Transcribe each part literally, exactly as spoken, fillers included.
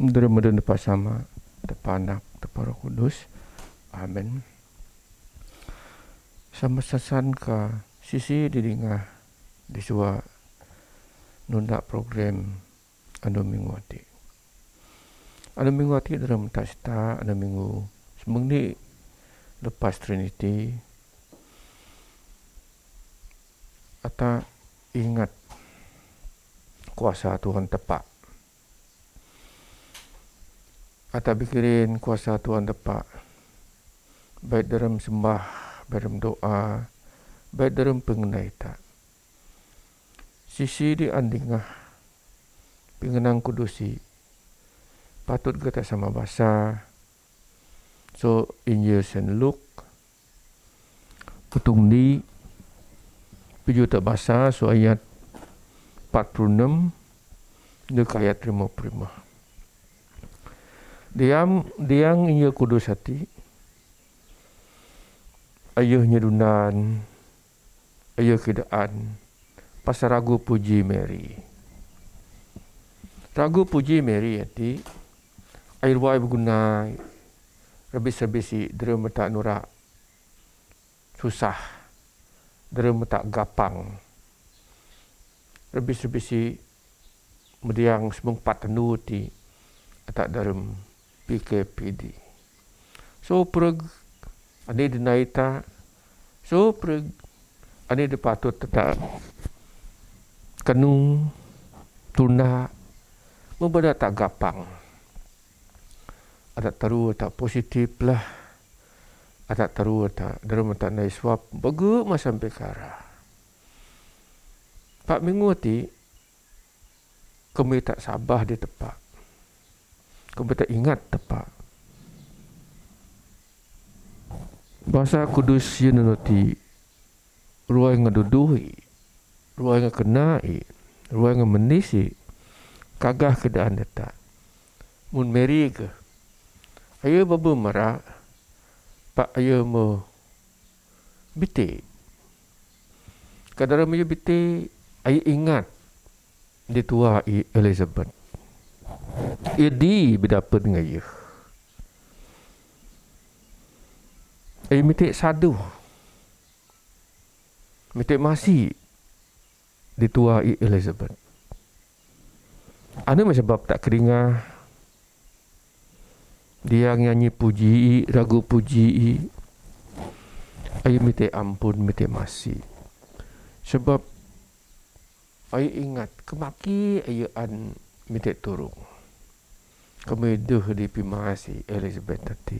Dâ' rem Ade, Dâ' Tapa Sama, Dâ' Tapa Anak, Dâ' Tapa Roh Kudus. Amen. Sama sasan ka sisi di dinga di sua nunda program anu minggu ati. Anu minggu ati dâ' rem ta sita, anu minggu seminggu ni lepas Trinity. Ata ingat kuasa Tuhan Tapa. Ata pikirin kuasa Tuhan Tapa. Baik dâ' rem sembah, baik dâ' rem doa, baik dâ' rem pengenai ta. Sisi di andingah pengenang kudusi. Patut geta sama basa. So, Injil Saint Luke, utung ni, piju ta basa, so ayat empat puluh enam, deka ayat lima puluh lima. Diang, diang Injil Kudus ati, ayuh nyedundan, ayuh kidaan, pasal ragu puji Mary. Ragu puji Mary ati, ai ruai beguna, rebis-rebisi, dâ' rem ta nura susah, dâ' rem ta gapang. Rebis-rebisi mediang semung pat tanu ti ata dâ' rem P K P D. So preg, ani denai ta, so preg, ani de patut ta kanu, tunda, membada ta gapang. Ata taru ta positif lah. Ata taru ta, dâ' rem ta nai suap, bege ma sampai kara. Pak minggu ati, kami ta sabah di Tapa. Kami ta ingat Tapa. Basa Kudus ye nanu ti ruai ngaduduhi, ruai ngakenai, ruai ngamendisi, kagah kidaan deta. Mun Mary ke. Ayuh baba mara, pak ayuh mo biti. Ka dâ' rem ayuh biti, ayuh ingat. Di tua i Elizabeth. Idi bidapet ngayuh. Ai mite saduh. Mite masi di tua i Elizabeth. Anu me sebab ta keringa. Diang nyanyi puji i, ragu puji i. Ai mite ampun, mite masi. Sebab ai ingat, kemaki ai an mite turung. Kami deh di pimasi Elizabeth ati.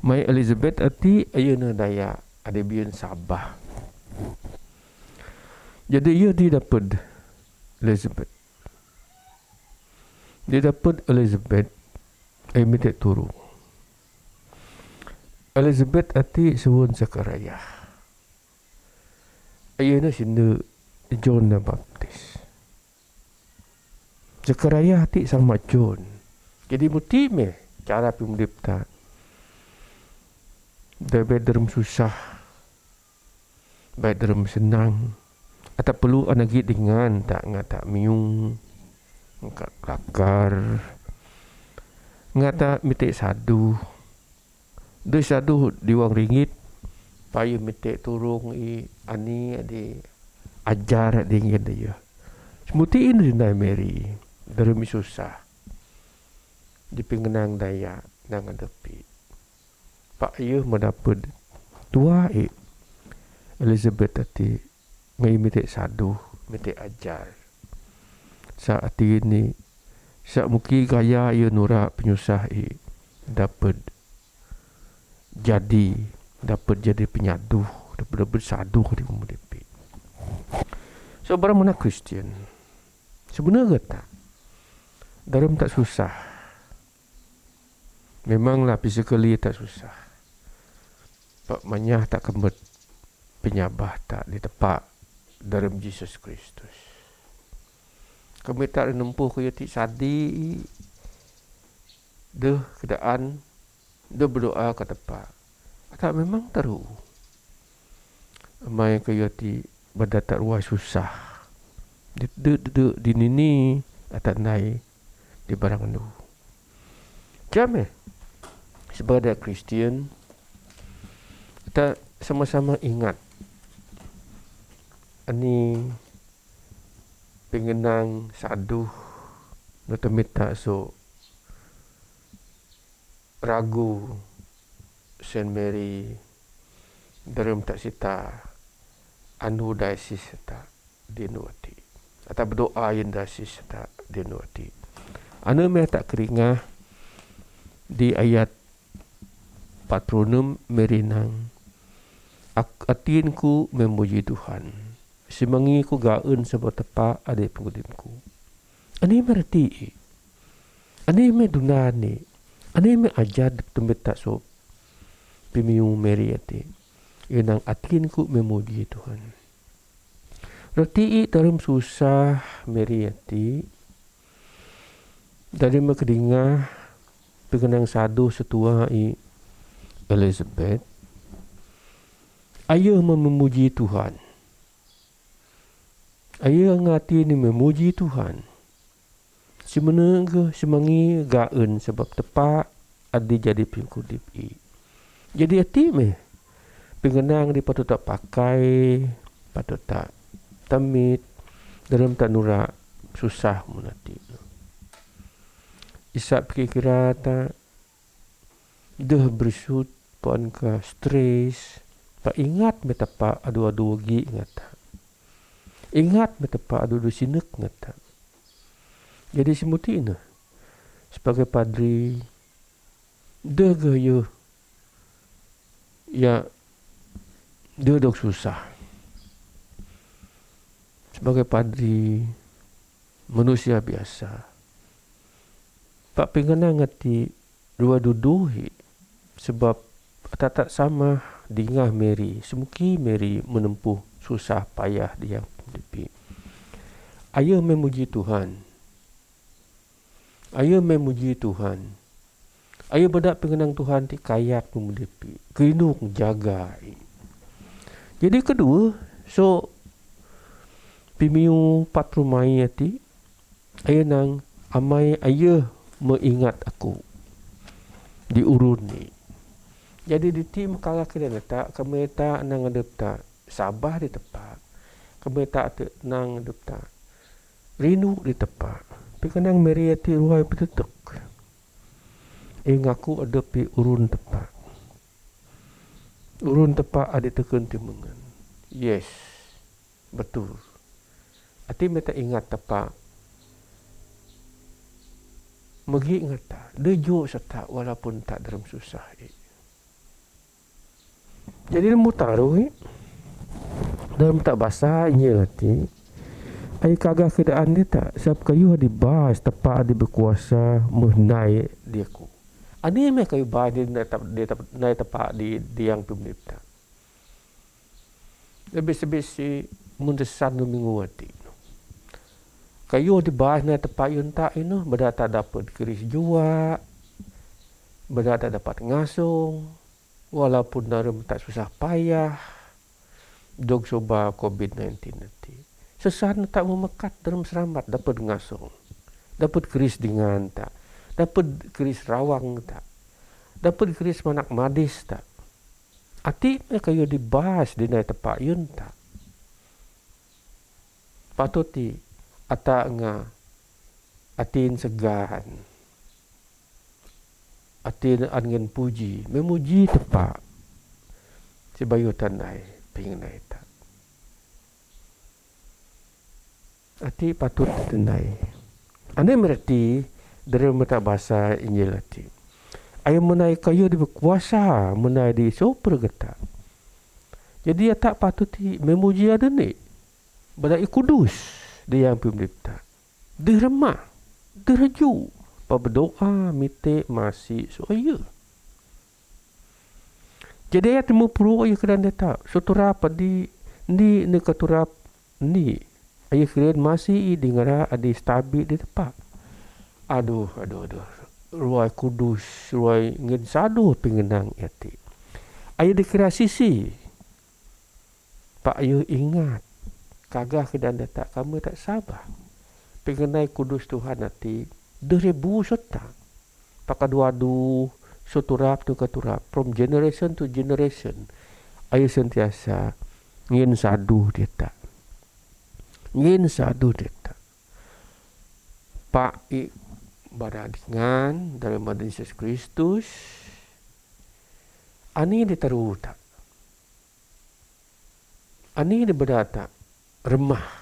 Mai Elizabeth ati, ai ne daya, ade biun sabah. Jadi ia didapet Elizabeth. Didapet Elizabeth, ai mite turung. Elizabeth ati suun Zakaria. Ai ne sinde John na Baptis. Zakaria ati sama John. Jadi muti me cara pimudip ta. Debe dâ' rem susah. Baik dâ' rem senang. Ata perlu anagi dengan ta ngata miung. Ngata kelakar. Ngata mite saduh. Deh saduh di wang ringit. Payu mite turung i ani ade ajar ade ngin daya. Semuti ini dina Mary. Dâ' rem susah. Di pengenang daya nang adepi. Pak ayuh madapet tua i Elizabeth ati ngai mite saduh, mite ajar. Sa ati ni, sa muki gaya ia nura penyusah i dapet jadi, dapet jadi penyaduh, dapet, dapet saduh di umur depi. So, barang mana Kristian? Sebenar ke tak? Dâ' rem ta susah. Memanglah physically ta susah. Pak manyah ta kembet penyabah ta di tepa dâ' rem Jesus Kristus. Kami ta nempuh ke yati sadi deh kedaan deh berdoa ke tepa. Ata memang teru. Amai ke yati bada ta ruai susah. Dede dede di nini ata nai di barang nu. Jhâ' meh, sebagai Kristian, ta sama-sama ingat, ani pingnang saduh, na ta mita so ragu Saint Mary, dalam ta sita anu daisis ta dinu ati. Ata berdoa yin daisis ta dinu ati. Anu meh ta keringat di ayat empat puluh enam Mary nang, "Ak-, atin ku memuji Tuhan. Semangi ku gaun sebab tepa ade pengudip ku." Ani meh reti i. Ani meh duna ni. Ani meh ajar di tempat ta so pimiu Mary ati. Inang atin ku memuji Tuhan. Reti i dalam susah Mary ati. Dalam meh kedingah pingnang saduh setua i Elizabeth. Ayo memuji Tuhan. Ayo ngati ni memuji Tuhan. Semene ke semangi gaun sebab tepa adi jadi pengudip i. Jadi ati meh, pingnang di patut ta pakai, patut ta tamit, dalam ta nura susah mun ati. Isap kira-kira ta deh bersut, pan ka stres, pa ingat meh tepa adu-adu gi ngata. Ingat meh tepa adu-adu sinek ngata. Jadi semuti ina, sebagai padri, deh ge yo, ya, deh dok susah. Sebagai padri, manusia biasa. Pa pingnang ati dua duduhi, sebab ta ta sama dingah Mary, semuki Mary menempuh susah payah di yang pengudip i. Ayo memuji Tuhan. Ayo memuji Tuhan. Ayo bada pingnang Tuhan ti kayat pengudip i, kerindu jaga i. Jadi kedua, so pimiu pat rumai ati, ayo nang amai ayo meh ingat aku di urun ni. Jadi diti meh kala kira ta, kemeta nang adep ta sabar di tepa. Kemeta te nang adep ta rindu di tepa. Pingnang Mary ati ruai petetek. Ingat aku adep i urun tepa. Urun tepa adi teken timengan. Yes. Betul. Ati meh ta ingat tepa. Megi ngata, dejo seta walaupun ta dalam susah i. Jadi lembu taruh i, dalam ta basa injil ati. Ai kagah keadaan di ta, sebab kayu di bas tepa di berkuasa meh nai di aku. Ani meh kayu bas di nai tep-, di tep-, nai tepa di, di yang pengudip ta. Lebih-lebih si mun desan nu minggu ati. Kayu di bas nai tepa yun ta ino, bada ta dapet keris jua, bada ta dapat ngasung, walaupun dalam ta susah payah, dog soba covid nineteen ati. Sesan ta memekat dalam selamat, dapet ngasung, dapet keris dingan ta, dapet keris rawang ta, dapet keris manak madis ta. Ati meh kayu di bas di nai tepa yun ta. Patut ti ata nga atin segan. Atin an ngen puji, memuji tepa. Si bayu tanai, pingnai ta. Ati patut tenai. Ane mereti, dere meta basa injil ati. Ai menai kayu di berkuasa, menai di sopra geta. Jadi ata patut ti memuji ada ni. Bada i kudus, di yang pemdipta. Deh remah, deh reju, pa berdoa, mite, masi, so ayu. Jadi ayat lima puluh, ayu kedan deta, so turap di, ni, ni ke turap, ni. Ayu kedan masi, i di ngara, adi stabi di tepa. Aduh, aduh, aduh. Ruai kudus, ruai ngen saduh pingenang ati. Ayu dikira sisi. Pa ayu ingat, kagah kedan deta kami tak sabar. Pengenai kudus Tuhan ati, deh rebu sota. Pakadu-adu, so turap tu ka turap, from generation to generation. Ayuh sentiasa ngen sadu deta. Ngen sadu deta. Pak i bara dingan, dalam Tuhan Yesus Kristus. Ani ditaru ta. Ani di bada ta remah.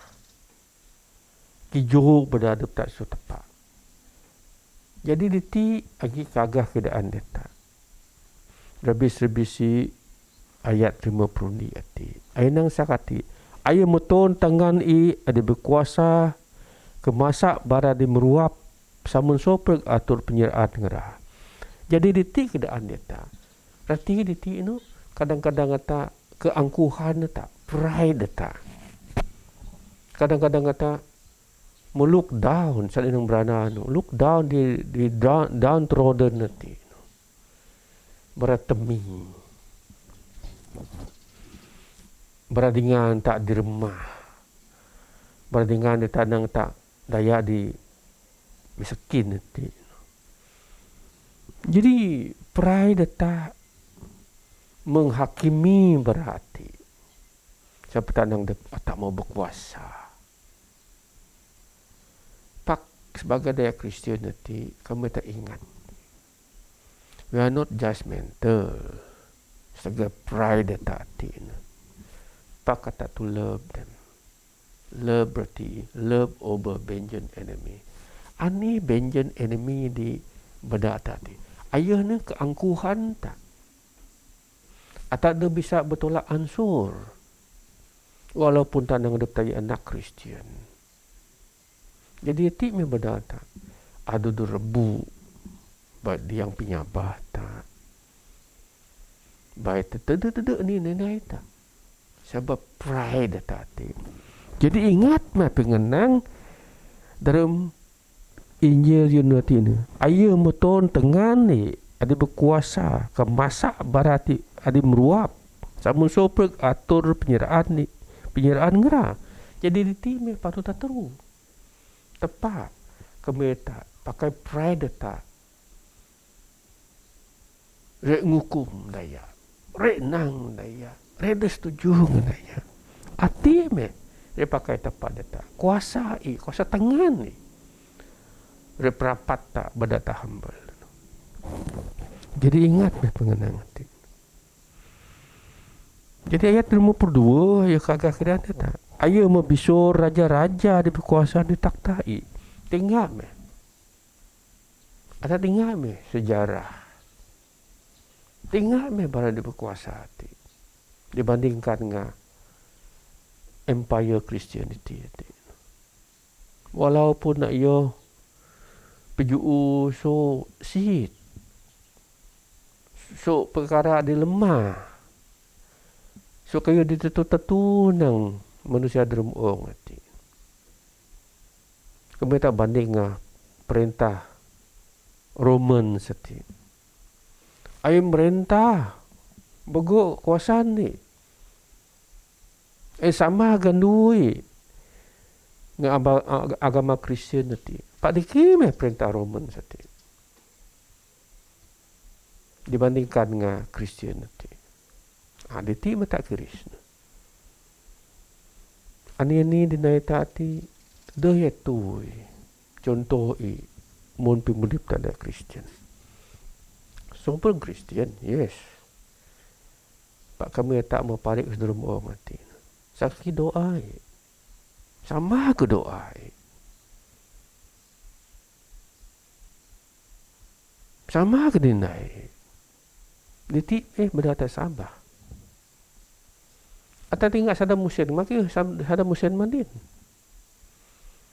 Kijo bada dep ta so tepa. Jadi diti agi kagah keadaan deta. Rabis-rabisi ayat lima puluh ni ati. Ayuh nang sakati. Ayuh meton tangan i adi berkuasa ke masak bara di meruap samun soprek atur penyerahan ngerah. Jadi diti keadaan deta. Rati diti inu kadang-kadang ata keangkuhan ta, pride ta. Kadang-kadang ata melook down, saat inang berana anu, look down di, di down, downtrodden ati. Bara temi. Bara dingan ta di remah. Bara dingan di tanang ta daya di miskin ati. Jadi pride ta menghakimi bara ati. Sampai tanang dep ata mau berkuasa. Pak sebagai daya Kristian ati, kami ta ingat. We are not judgmental. Sebagai pride ta ati. Pak kata to love them. Love berarti love over vengeance enemy. Ani vengeance enemy di bada ta ati. Ayuh ne keangkuhan ta. Ata de bisa bertolak ansur. Walaupun tanang dep tayi anak Kristian. Jadi ati me bada ta. Adu du rebu. Ba diang penyabah ta. Ba tede-tede ni nenai ta. Sabab pride ta ati. Jadi ingat me pengenang dalam Injil Yunan ati ne. Ayuh meton tangan ni adi berkuasa ke masak bara ati adi meruap. Samun soprek atur penyerahan ni, penyerahan ngerah. Jadi diti me patut ta teru. Tepa kami ta pakai pride ta. Rek ngukum daya. Rek nang daya. Rek de setuju ngan daya. Ati me. Rek pakai tepa deta. Kuasa i, kuasa tangan i. Rek perapat ta bada ta humble. Jadi ingat me pengenang ati. Jadi ayat lima puluh dua, ayuh kagah keadaan deta. Ayuh mabisor raja-raja di berkuasa di takhta i. Tingga me. Ata tingga me sejarah. Tingga me bara di berkuasa ati. Dibandingkan nga empire Christianity ati. Walaupun nak yo peju'u so siit. So pekara di lemah. So kayu di tetu-tetu nang manusia derem ong ati. Kami ta banding nga perintah Roman sati. Ai merintah bego kuasa ni. Eh, sama gandui nga aba-, ag-, agama Kristian ati. Pak diki me perintah Roman sati. Dibandingkan nga Kristian ati. Ah, diti mata Kristian. Ani-ani dinai ta ati, deh ya tui. Contoh i, mun pimudip tanda Kristian. Sompun Kristian, yes. Pak kami tak mau parik sederem ong ati. Saki doa i. Sama ke doa i. Sama ke dinai. Diti, eh, bada ta sama. Ata tingga Saddam Hussein, maki Sam-, Saddam Hussein mandin.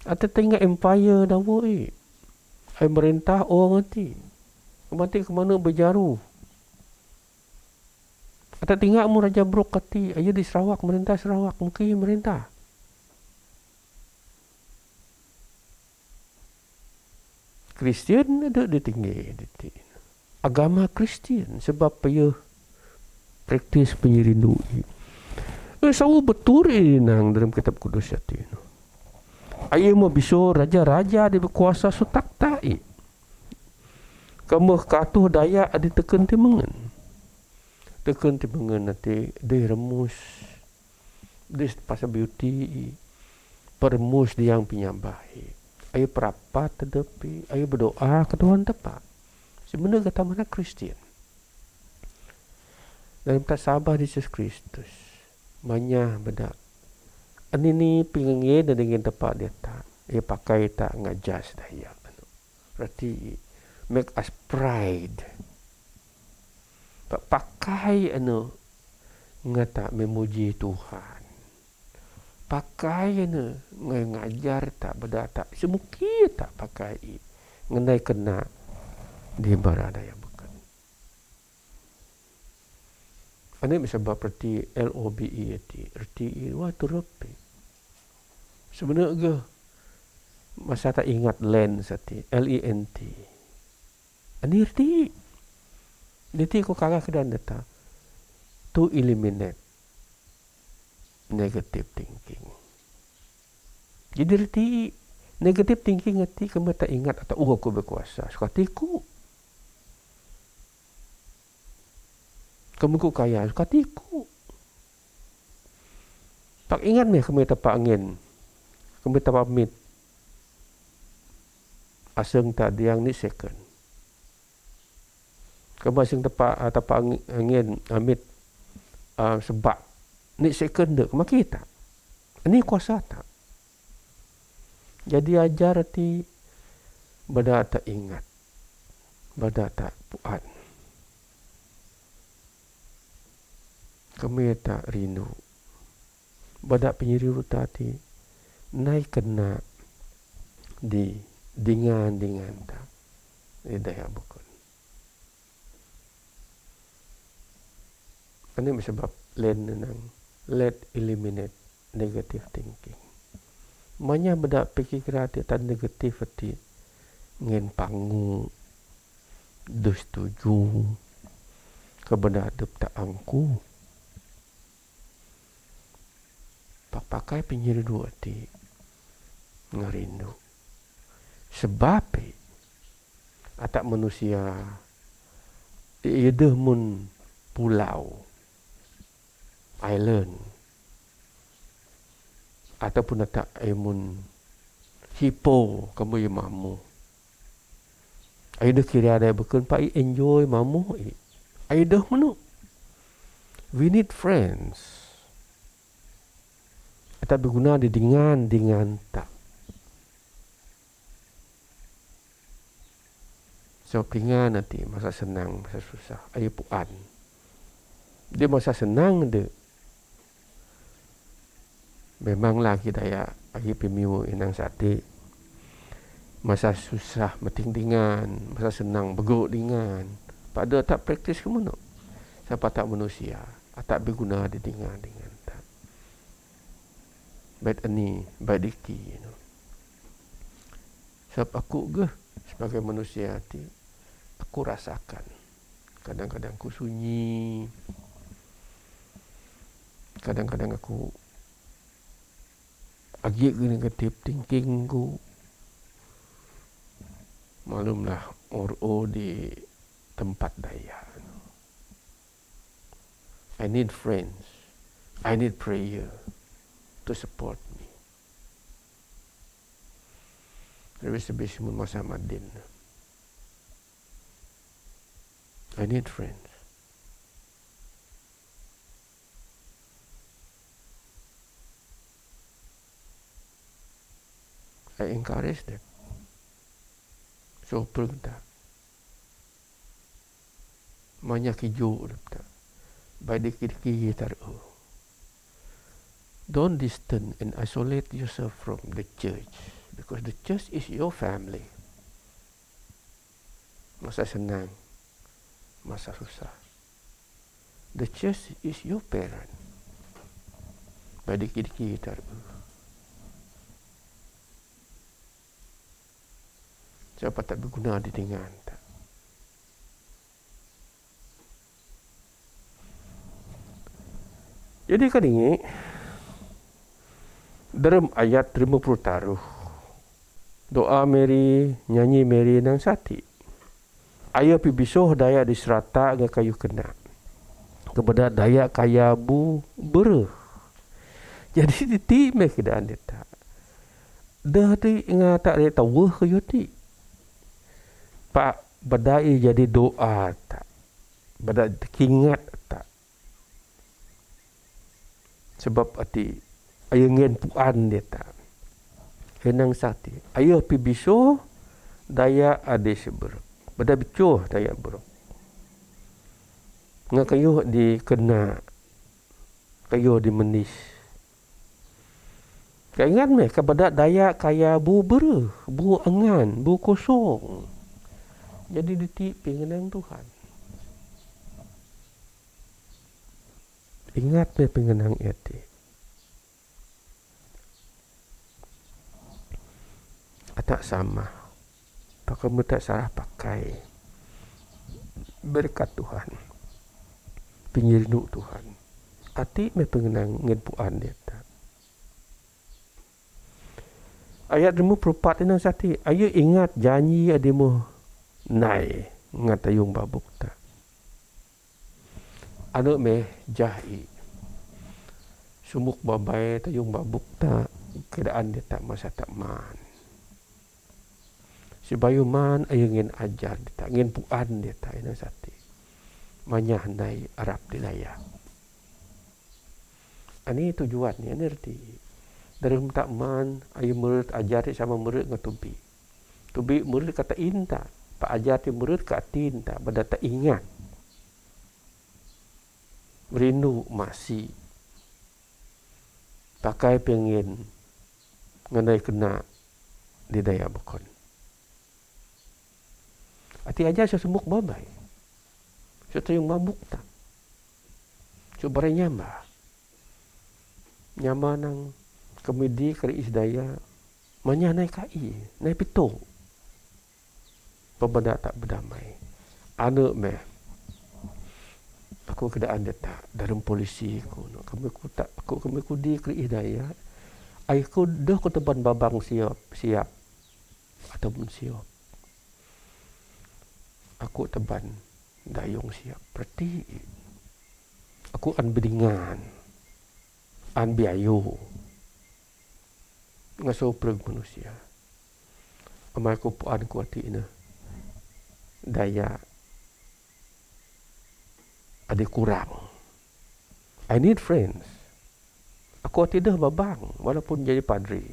Ata tingga empire dawo i. Ai merintah ong ati. Mati ke mana bejaru. Ata tingga mu Raja Brok ati, aja di Sarawak, merintah Sarawak, maki merintah. Kristian ada di tinggi, di ti-, agama Kristian, sebab payah praktis penyerindu i. Eh, sawu betul i nang dalam Kitab Kudus ati. Ayu mau biso raja-raja di berkuasa so takhta i. Ka meuh katuh daya adi teukeun ti meungeun. Teukeun ti meungeun nanti dei remus, dei pasal beauty, peremus diang pinyabah. Ayo perapat tedepi, ayo berdoa ke Tuhan tepa. Sebenarnya kata mana Kristian. Dalam tak sabar Yesus Kristus. Manyah beda. Ani ni pingin dengan tepa dia tak. Ia pakai tak ngajas daya. Berarti make us pride. Pa-, pakai anu ngata memuji Tuhan. Pakai anu ngai ngajar tak beda tak semuki tak pakai i ngenai kena di barada yang bukan. Ani sebab reti L O B E ti, reti i wa turupi. Sebenarnya masa tak ingat Lent sati, L E N T. Ani reti. Reti ko kagak kedan data. To eliminate negative thinking. Jadi reti negative thinking ati kami tak ingat atau uh aku berkuasa. Sukatiku. Kami ku kaya, sukatiku. Tak ingat meh kami tapa angin. Kami tapa mit. Aseng tak diang ni second. Kami aseng tapa, ah, tapa angin, angin, amit, ah, sebab. Ni second dek, kami kita. Ini kuasa tak? Jadi ajar ti bada tak ingat. Bada tak puan. Kami tak rindu. Bada penyiriu tati nai kena di dingan-dingan ta di daya bukun. Ani sebab Lent nang let eliminate negative thinking. Manya bada pikir kira ti tan negative ti ngen pangu dus tuju ke bada dup ta angku. Papakai penyiridu ati ngarindu. Sebab i, atak manusia, i, ideh mun pulau, island, ataupun atak imun hipo, kamu ya mamu. Aida kira ada bekun pa i enjoy mamu i. Aida menu. We need friends. Atak berguna di dingan-dingan ta. So, pingan ati masa senang, masa susah. Ayu puan. Di masa senang de. Memang lagi daya, agi pemiu inang sati. Masa susah meting dingan, masa senang bego dingan. Pada tak praktis ke menu. Sapa tak manusia, atak berguna di dingan-dingan ta. Bait ani, bait iki, you know. Sebab aku geh sebagai manusia ti, aku rasakan. Kadang-kadang aku sunyi. Kadang-kadang aku agi negative thinking ku. Maklumlah, oro di tempat daya. I need friends. I need prayer to support me. Terus habis mun masa madin. I need friends. I encourage them. So, perintah. Manya kijo dapta. Bai diki-diki taru. Don't distance and isolate yourself from the church, because the church is your family. Masa senang, masa susah. The church is your parent. Bai diki-diki taru. Sapa tak berguna di dingan ta. Jadi, kadingi, dalam ayat lima puluh taruh, doa Mary, nyanyi Mary nang sati. Ayơ pi bisoh daya' di sarata' nga kayuh kena. Kebada daya' kaya bu bereh. Jadi diti meh keadaan deta. Dah ti ngata' deta weh kayuh ti. Pak bada i jadi doa ta. Bada kingat ta. Sabab ati, ayö ngen puan deta. Enang sati. Ayö pi bisoh, daya' ade seberek. Bada bisoh daya' berek. Nga kayuh di kena. Kayuh di menis. Kaingat meh, kebada daya' kaya bu bereh, bu angan, bu kosong. Jadi diti pingenang Tuhan. Ingat meh pingenang eti. Atak sama. Pakai mutak sarah pakai. Berkat Tuhan. Pinyirindu Tuhan. Ati meh pingenang ngen puan deta. Ayat lima puluh empat inang sati. Ayö ingat janji adi moh nai ngan tayung babuk ta. Anu meh jah i. Sumuk babai tayung babuk ta keadaan deta masa ta man. Sibayu man ayö ngen ajar deta, ngen puan deta inang sati. Manyah nai arap di daya'. Ani tujuan ni, ani reti. Darem ta man, ayö merut ajar ti sama merut nga tubi. Tubi merut ka ta in ta, pa ajar ti merut ka tin ta, bada ta ingat. Rindu masi. Pakai pengen ngenai kena di daya' bekon. Ati aja sesumuk babai. Sesumuk mabuk ta. Sesumuk barai nyamba. Nyamba nang kemidi keri is daya'. Manyah nai kai, nai pito. Pemeda tak berdamai. Anu meh. Aku keadaan deta darem polisi ku. Kami ku tak, aku kami ku di keri is daya'. Ai ku deh ku teban babang siap, siap. Ataupun siap. Aku teban dayung siap. Berarti aku an bedingan. An biayo. Ngaso pereg manusia. Amai ku puan ku ati ina. Daya' adi kurang. I need friends. Aku ati deh babang, walaupun jadi padri.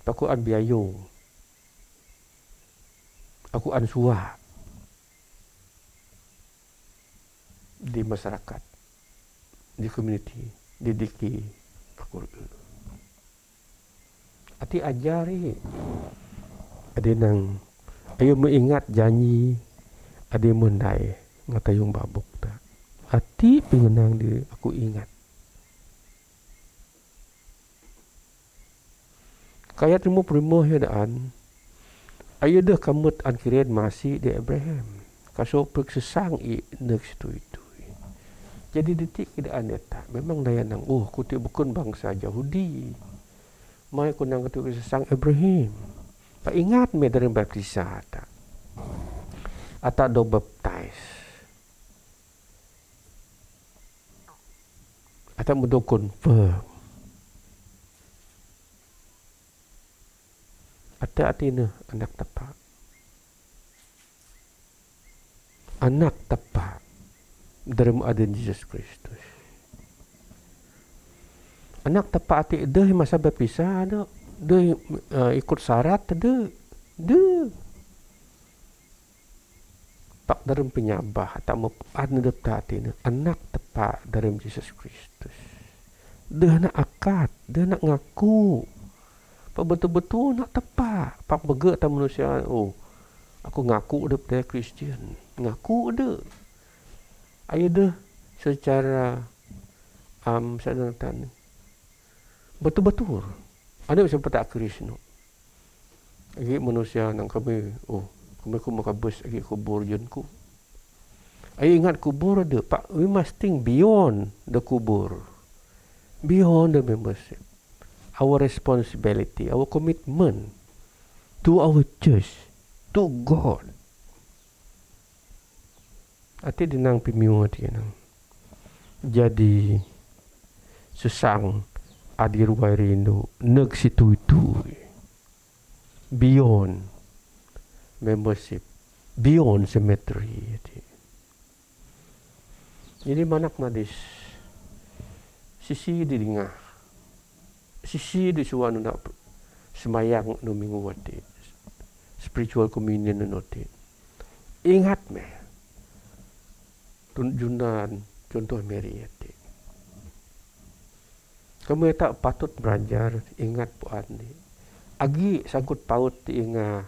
Paku an biayo. Aku an sua. Di masyarakat. Di komuniti. Di diki. Aku Ati ajari. Adi nang, ayo mengingat janji. Adi mendai ngan tayung babuk ta. Ati pengenang di aku ingat. Kayat lima puluh lima ya daan. Ayo deh kamut an kiren masi di Abraham. Kaso pek sesang i nek situ itu. Jadi diti keadaan deta. Memang daya nang, oh, aku ti bukun bangsa Yahudi. Mai ku nang katu sesang Ibrahim. Pa ingat me dari baptisa ta. Ata do baptize. Ata mudo confirm. Ata atina anak tapa. Anak tapa. Dalam adan Jesus Kristus. Anak tapa ati deh masa baptisa ada. Deh, eh, ikut syarat ada. Deh. Pak dalam penyabah atau mep-, anak tapa ati ni. Anak tapa dalam Jesus Kristus. Deh nak akad, deh nak ngaku. Pak betul-betul nak tepa. Pak bege ta manusia, oh, aku ngaku deh Kristian. Ngaku deh. Ayo deh secara, am, sadang tani. Betul-betul. Ada bisa petak Krisno. Agi manusia nang kami, oh, kami ku makabus agi kubur jun ku. Ayo ingat kubur ada, Pak, we must think beyond the kubur. Beyond the membership. Our responsibility, our commitment to our church. to God. Ati di nang pimiu ati nang. Jadi sesang adi ruai rindu neg situi-tui. Beyond membership, beyond cemetery ati. Jadi manak madis sisi di dinga, sisi di suan nak sembahyang nu minggu ati, spiritual communion nu ati. Ingat meh tun jundan contoh Mary ati. Kami tak patut belajar ingat puan ni. Agi sangkut paut ti inga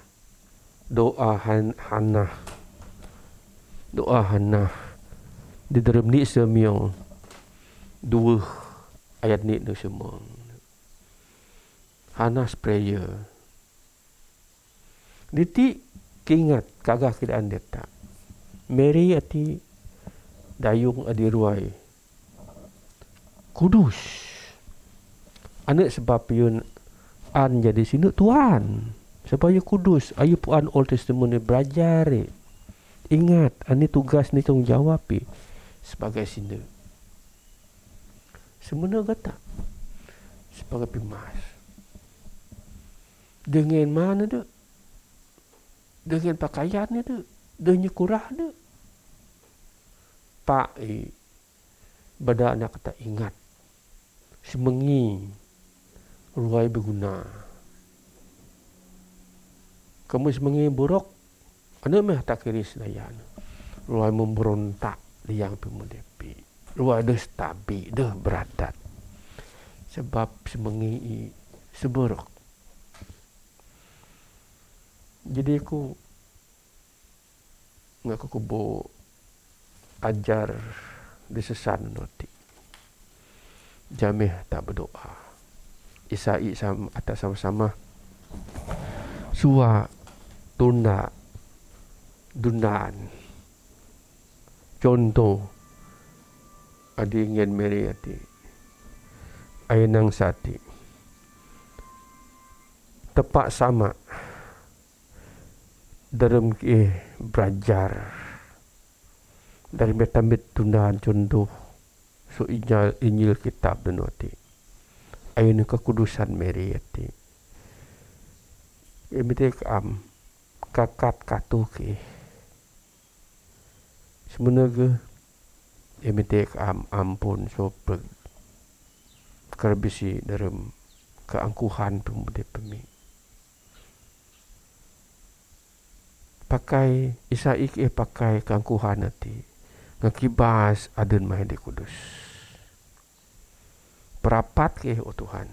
doa Han-, Hannah. Doa Hannah. Di dalam ni semiong dua ayat ni nu semong. Hannah's prayer. Niti kingat kagah kidaan deta. Mary ati dayung adi ruai kudus. Ane sebab yun an jadi sinu tuan. Supaya kudus, ayu puan Old Testament ni belajar. Ingat, ani tugas ni tanggung jawab pi sebagai sinu. Semena gata sebagai pimas. Dengan mana tu? Dengan pakaian tu, dengan kurah tu. Pak, eh, bada anak kata ingat. Semengi ruai beguna. Kamu semengi buruk, anu meh tak kiri sedayan. Ruai memberontak liang pemuda pi. Ruai deh stabi, deh beradat. Sebab semengi i seburuk. Jadi ku ngaku kubu ajar di sesan noti. Jameh tak berdoa. Isai sam-, atas sama-sama. Sua tunda dundan. Contoh adi ngen Mary ati. Ai nang sati. Tepak sama. Dalam ke belajar. Dari metambit tundahan contoh. So injil, injil kitab dan wati. Ayu ni kekudusan Mary ati. Emitek am. Kakat katu ke. Semenege. Emitek am ampun so pe-, kerbisi dalam keangkuhan pemuda pemi. Pakai, isai ke pakai keangkuhan ati. Ngakibas aden mai di kudus. Perapat ke, oh Tuhan.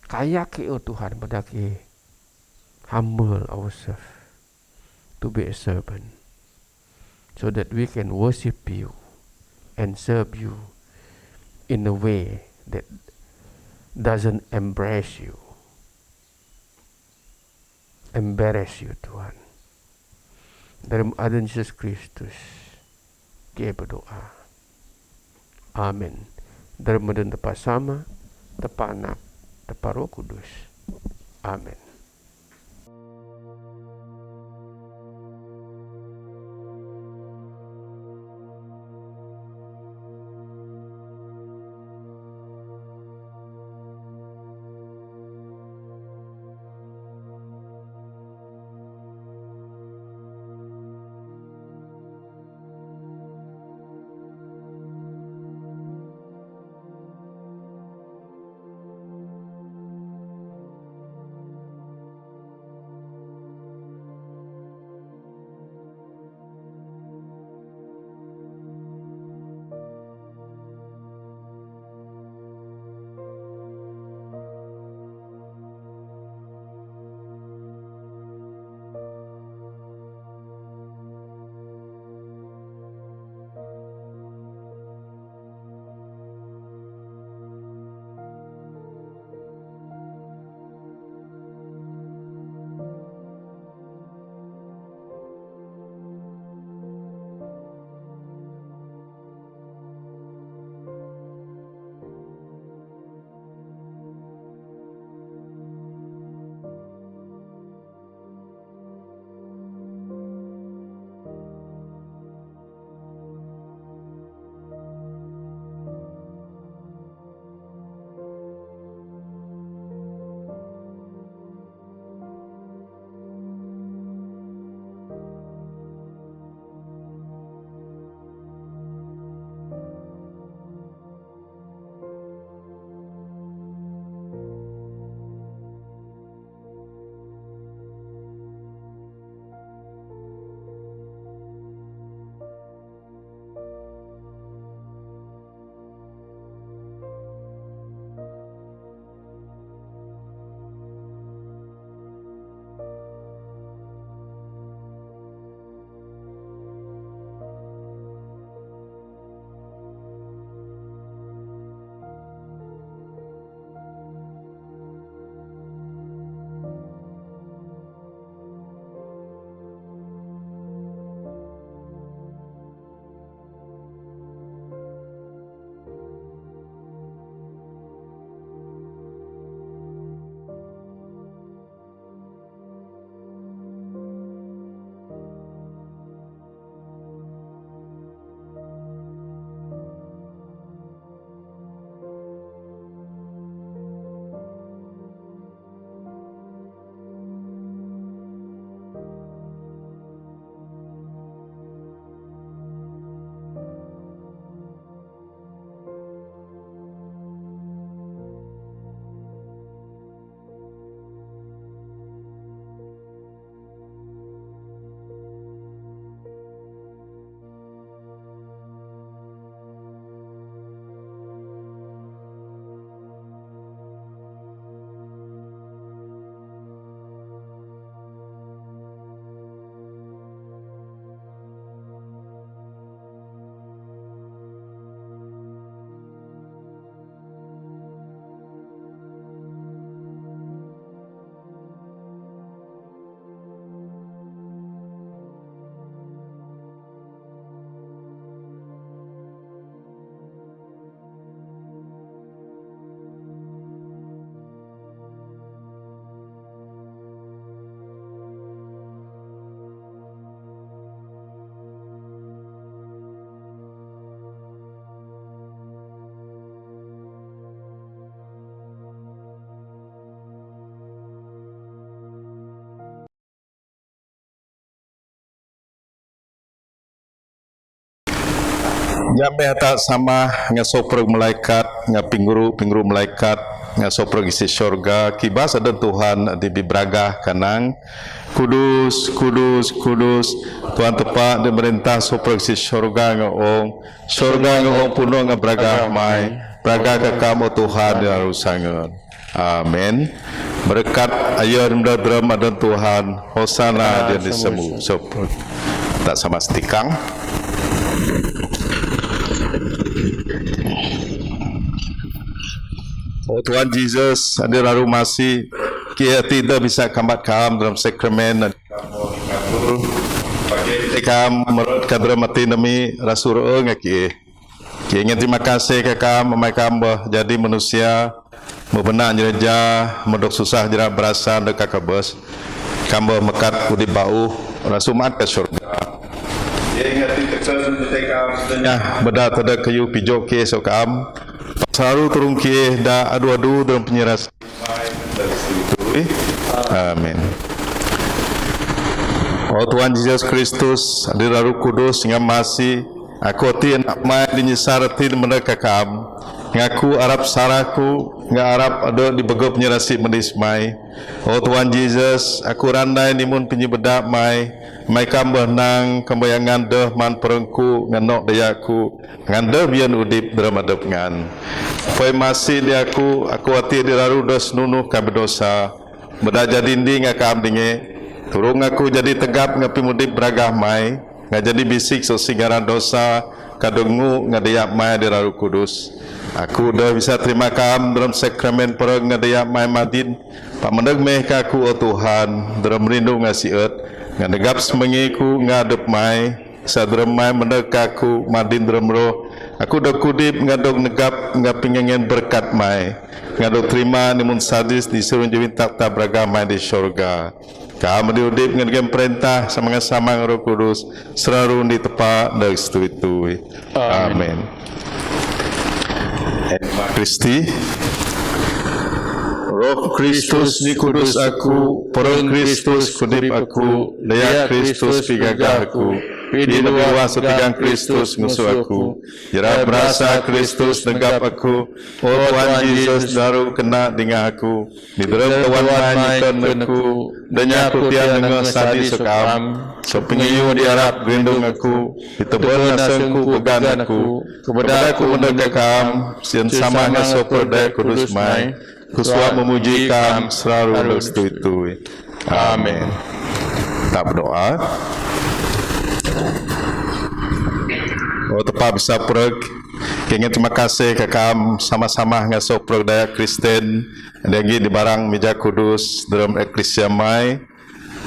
Kaya ke, oh Tuhan, pada ke humble ourselves to be a servant. So that we can worship you and serve you in a way that doesn't embarrass you. Embarrass you, Tuhan. Dalam adan Yesus Kristus, ke berdoa. Amin. Dalam adan Tepa Sama, Tepa Anak, Tepa Roh Kudus. Amin. Nga meh ta sama nga soprek malaikat, nga pinguru, pinguru malaikat, nga soprek isi sorga, kiba sa adon Tuhan adi bi bragah kanang, Kudus, kudus, kudus, Tuhan Tepa di marintah, soprek isi sorga nga ong, sorga nga ong puno nga bragah mai, bragah ka kam o Tuhan di lalu sangud. Amen. Berkat ayah dan drum adon Tuhan. Hosana di semu. Soprek. Ta sama setikang. O Tuhan Jesus, adi lalu masi, ki ati dah bisa kambat kam dalam sakramen. Kam merot kadra mati nami rasur nga ki. Ki ngan terima kasih ka kam, mai kam bah jadi manusia, mabena nyereja, madok susah jera berasa deka kabes. Kam bah mekat udip bau, rasu mat ka syurga. Ki ngan terima kasih ka kam, setengah beda tada kayu pijo ki so kam. Saru turun ki da adu-adu dalam penyeras. Amen. O Tuhan Jesus Kristus, adi lalu kudus nga masi, aku ati anak mai di nyisar ati meneka kam. Ngaku arap saraku, nga arap ado di begop nyerasi medis mai. O Tuhan Jesus, aku randai nimun penyebeda mai, mai kam bah nang, kam bah yang ngandeh man perengku, nganok dayaku. Ngandeh bian udip dalam adep ngan. Poi masi di aku, aku ati di lalu dos nunuh ka bedosa. Beda jadi ndi nga kam dinge. Turung aku jadi tegap nga pimudip bragah mai. Nga jadi bisik so singaran dosa. Ka dengu nga dayak mai di lalu kudus. Aku dah bisa terima kam dalam sakramen pereng nga dayak mai madin. Pak mendek meh ka aku o Tuhan. Dalam rindu nga siet. Nga negap semengiku nga adep mai. Sadrem mai meneka aku madin drem roh. Aku dok kudip ngadok negap nga pingangen berkat mai. Ngadok terima nimun sadis di surun jawin tak ta braga mai di syurga. Kam di udip ngadok perintah sama-sama ngan Roh Kudus selalu di tepa dek setui-tui. Amen. Amen. Kristi. Roh Kristus ni kudus aku, pereng Kristus kudip aku, daya Kristus pigagah aku, pidi luas setegang Kristus ngusu aku, jera berasa Kristus negap aku, o Tuhan Jesus daru kena dingah aku, di dalam Tuhan mai nyikon aku, denya kutian nengah sadi sokam, so pengiyu diarap gerindung aku, di tebel nasengku pegan aku, kepada aku menegak kam, sian sama ngaso perdaya kudus mai, Ku suap memuji kam selalu dek setui-tui. Amin. Tap doa. O Tepa bisa prek, kengin terima kasih ka kam sama-sama ngaso prek daya Kristen, dagi di barang mija kudus, dalam eklesia mai,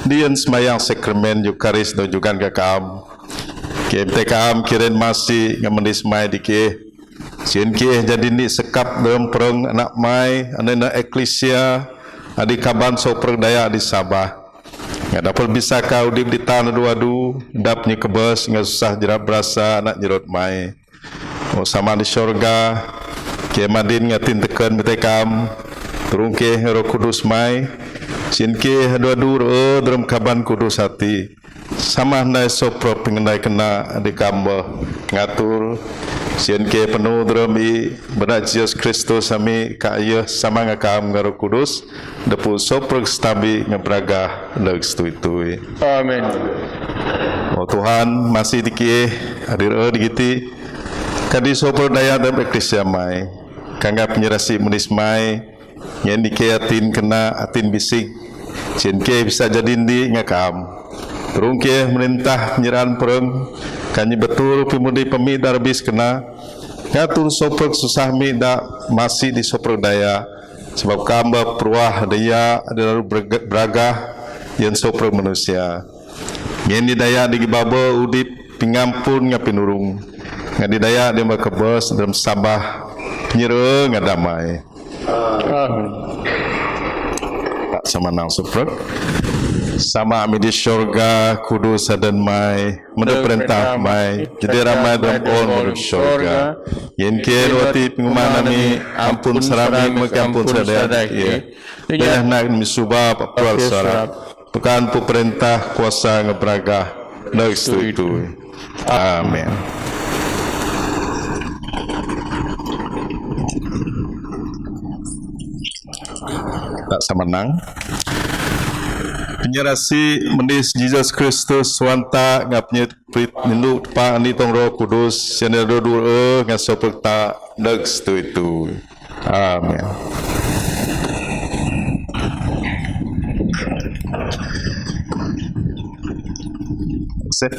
di en semayang sakramen Eukaris do jugan ka kam. Kemte kam kiren masi ngamendis mai dikeh. Sien keh jadi ni sekap dalam pereng anak mai, anak-anak eklesia, adi kaban so pereng daya di Sabah. Nga dapur bisa ka udip di tanah dua du, dap ni kebes, nga susah jerat berasa anak jerot mai. O sama di syurga, keh madin ngatin teken metekam, turung keh Roh Kudus mai, sien keh dua du ro dalam kaban kudus hati. Sama nai so prek pengendai kena di kam bah ngatur, sien keh penuh dalam i bena Jesus Kristus ami ka ayuh sama ngakam nga Roh Kudus, depu so prek setabi nga braga dek setui-tui. Amin. O Tuhan, masi dikeh, hadir e digiti, kadi so prek daya dalam eklesia mai, kanga penyerasi menis mai, ngen dikeh atin kena atin bisik, sien keh bisa jadi ndi ngakam. Turung keh merintah penyeran pereng, kanyi betul pimudi pemi darbis kena, ngatur so prek susah mi da masi di so prek daya, sebab kam bah peruah daya di lalu braga, braga, yen so prek manusia. Ngen di daya di gibaba udip pingampun nga pinurung. Nga di daya di ma kebes dalam Sabah penyera nga damai. Amin. Sama nang so prek. Sama ami di syurga, kudus aden mai, menurut perintah mai, jadi ramai dalam on menurut syurga. Yen keh wati pengumuman ami, ampun serami, mekampun sadaya. Iya. Daya nak mi suba, papual sarap. Tukan pu perintah kuasa ngebraga dek setui-tui. Amin. Tha sama nang. Pnyia rasi mani Jesus Kristus, Tuhan ta, ngă pnyia prit ninu tpa ani tong Roh Kudus, sian roh du e, ngă sopek ta, dek setu itu. Amen. Sip.